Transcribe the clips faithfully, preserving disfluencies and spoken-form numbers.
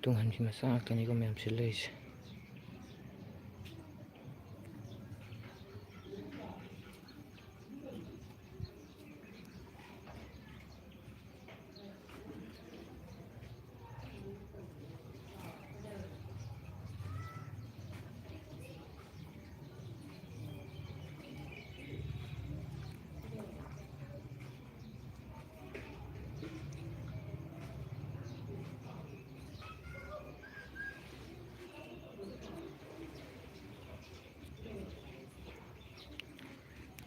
ꯇꯨꯡꯍꯟꯕꯤ ꯃꯆꯥ ꯉꯥꯛꯇꯅꯤꯀꯣ ꯃꯌꯥꯝ ꯁꯤꯗ ꯂꯩꯔꯤꯁꯦ꯫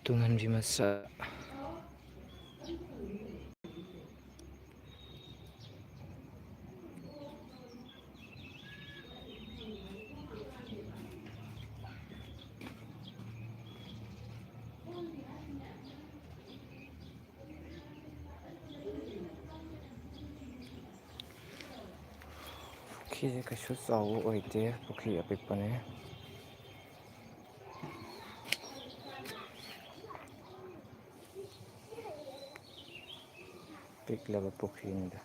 ꯇꯨꯡꯍꯟꯕꯤ ꯃꯆꯥ꯫ ꯄꯨꯈ꯭ꯔꯤꯁꯦ ꯀꯩꯁꯨ ꯆꯥꯎꯕ ꯑꯣꯏꯗꯦ, ꯄꯨꯈ꯭ꯔꯤ ꯑꯄꯤꯛꯄꯅꯦ꯫ ꯄꯤꯛꯂꯕ ꯄꯨꯈ꯭ꯔꯤꯅꯤꯗ꯫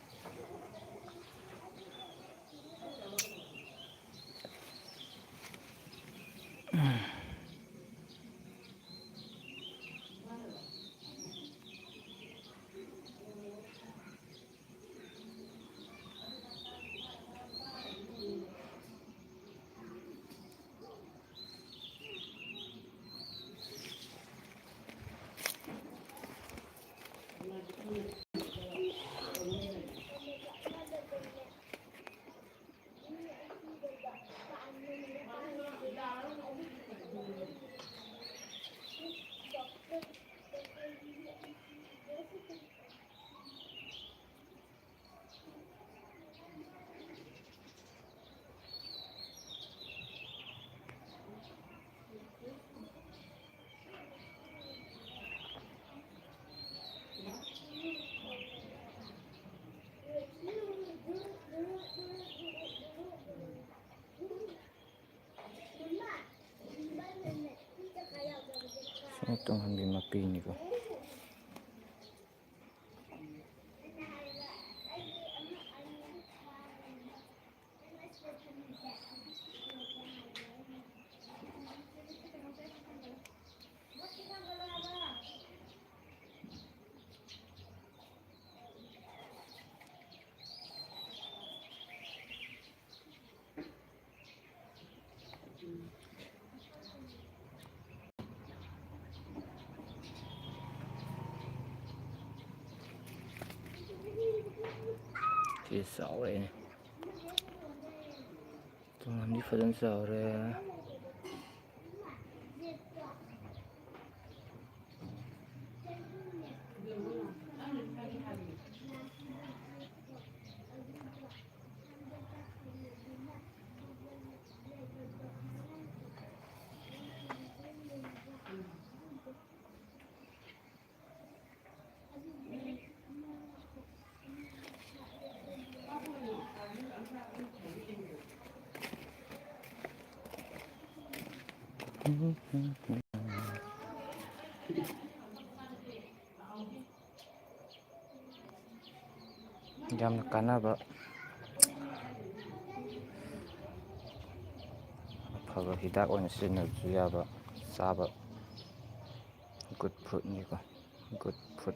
ꯁꯤꯅ ꯇꯨꯡꯍꯟꯕꯤ ꯃꯄꯤꯅꯤꯀꯣ꯫ ꯁꯤ ꯆꯥꯎꯔꯦꯅꯦ꯫ ꯇꯣꯉꯥꯟꯗꯤ ꯐꯖꯅ ꯆꯥꯎꯔꯦ꯫ ꯌꯥꯝꯅ ꯀꯥꯟꯅꯕ, ꯑꯐꯕ ꯍꯤꯗꯥꯛ ꯑꯣꯏꯅ ꯁꯤꯖꯤꯟꯅꯕꯁꯨ ꯌꯥꯕ, ꯆꯥꯕ good foodꯅꯤꯀꯣ꯫ Good food,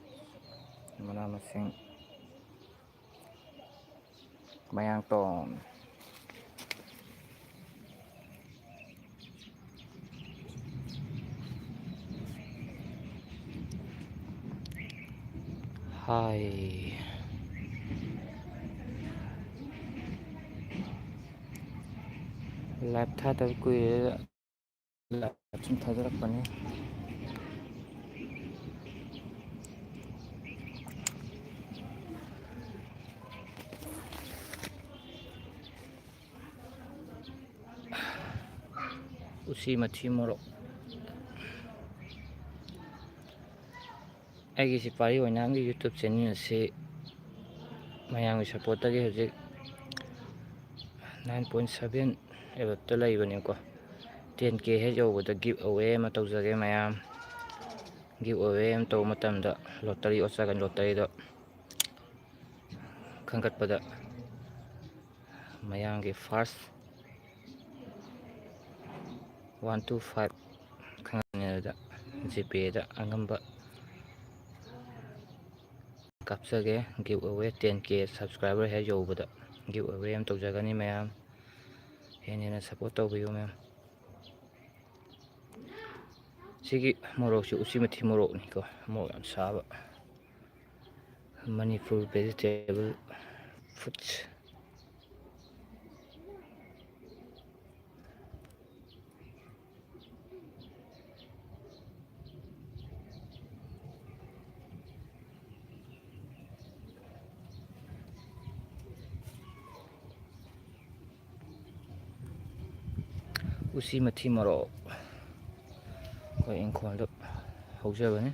ꯃꯅꯥ ꯃꯁꯤꯡ, ꯃꯌꯥꯡꯇꯣꯟ꯫ ꯍꯥꯏ꯫ Live ꯊꯥꯗꯕ ꯀꯨꯏꯔꯦ꯫ Live ꯁꯨꯝ ꯊꯥꯖꯔꯛꯄꯅꯤ꯫ ꯎꯆꯤ ꯃꯊꯤ ꯃꯣꯔꯣꯛ꯫ ꯑꯩꯒꯤ ꯁꯤꯐꯥꯏ ꯑꯣꯏꯅꯥꯝꯒꯤ YouTube channel ꯑꯁꯤ ꯃꯌꯥꯝꯒꯤ supportꯇꯒꯤ ꯍꯧꯖꯤꯛ nine point seven above ꯇ ꯂꯩꯕꯅꯤꯀꯣ꯫ Ten K ꯍꯦꯛ ꯌꯧꯕꯗ give away ꯑꯃ ꯇꯧꯖꯒꯦ ꯃꯌꯥꯝ꯫ Give away ꯑꯃ ꯇꯧꯕ ꯃꯇꯝꯗ lottery ꯑꯣꯠꯆꯒꯅꯤ, lotteryꯗꯣ ꯈꯟꯒꯠꯄꯗ ꯃꯌꯥꯝꯒꯤ first one to five ꯈꯪꯉꯛꯑꯅꯤ꯫ ꯑꯗꯨꯗ GPayꯗ ꯑꯉꯝꯕ ꯀꯥꯞꯆꯒꯦ꯫ Give away ten K subscriber ꯍꯦꯛ ꯌꯧꯕꯗ give away ꯑꯃ ꯇꯧꯖꯒꯅꯤ ꯃꯌꯥꯝ꯫ ꯍꯦꯟꯅ ꯍꯦꯟꯅ support ꯇꯧꯕꯤꯌꯨ ꯃꯌꯥꯝ꯫ ꯁꯤꯒꯤ ꯃꯣꯔꯣꯛꯁꯤ ꯎꯆꯤ ꯃꯊꯤ ꯃꯣꯔꯣꯛꯅꯤꯀꯣ, ꯃꯣꯔꯣꯛ ꯌꯥꯝ ꯁꯥꯕ꯫ Manipur vegetable Fruits. ꯎꯆꯤ ꯃꯊꯤ ꯃꯔꯣꯛ ꯑꯩꯈꯣꯏ ꯏꯪꯈꯣꯜꯗ ꯍꯧꯖꯕꯅꯤ꯫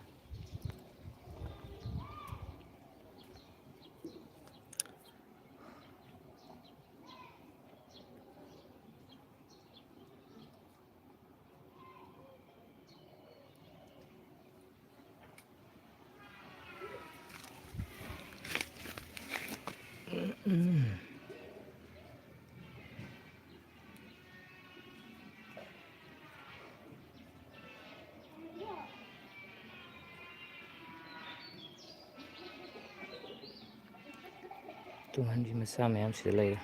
ꯇꯨꯡꯍꯟꯕꯤ ꯃꯆꯥ ꯃꯌꯥꯝ ꯁꯤꯗ ꯂꯩꯔꯦ꯫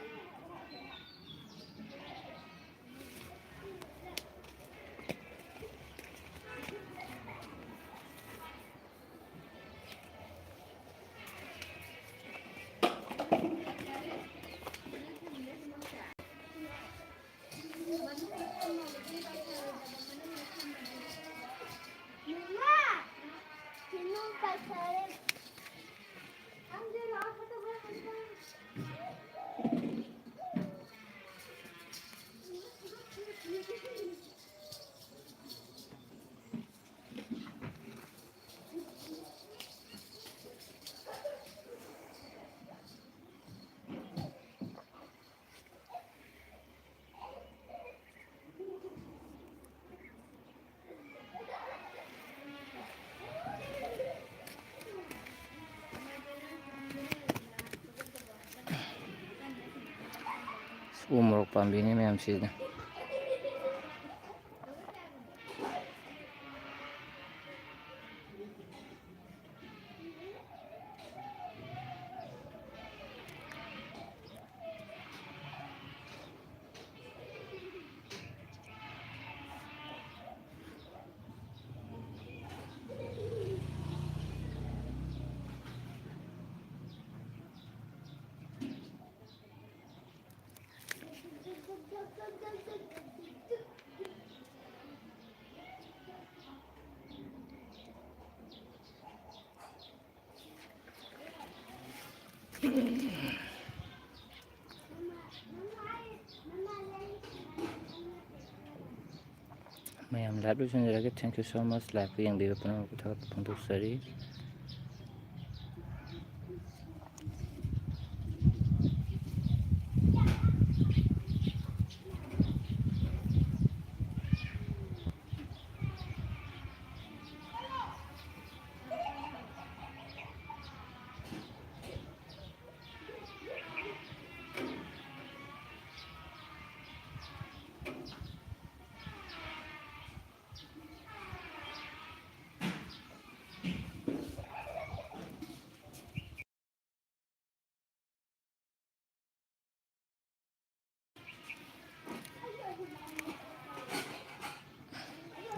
ꯎ ꯃꯣꯔꯣꯛ ꯄꯥꯝꯕꯤꯅꯤ ꯃꯌꯥꯝꯁꯤꯗ꯫ ꯃꯌꯥꯝ live ꯂꯣꯏꯁꯤꯟꯖꯔꯒꯦ꯫ Thank you so much, live ꯌꯦꯡꯕꯤꯕ ꯄꯨꯝꯅꯃꯛꯄꯨ ꯊꯥꯒꯠꯄ ꯐꯣꯡꯗꯣꯛꯆꯔꯤ꯫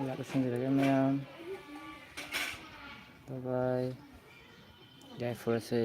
ꯂꯥꯛꯁꯤꯟꯖꯔꯒꯦ ꯃꯌꯥꯝ꯫ Bye bye꯫ ꯌꯥꯏꯐꯔꯁꯦ꯫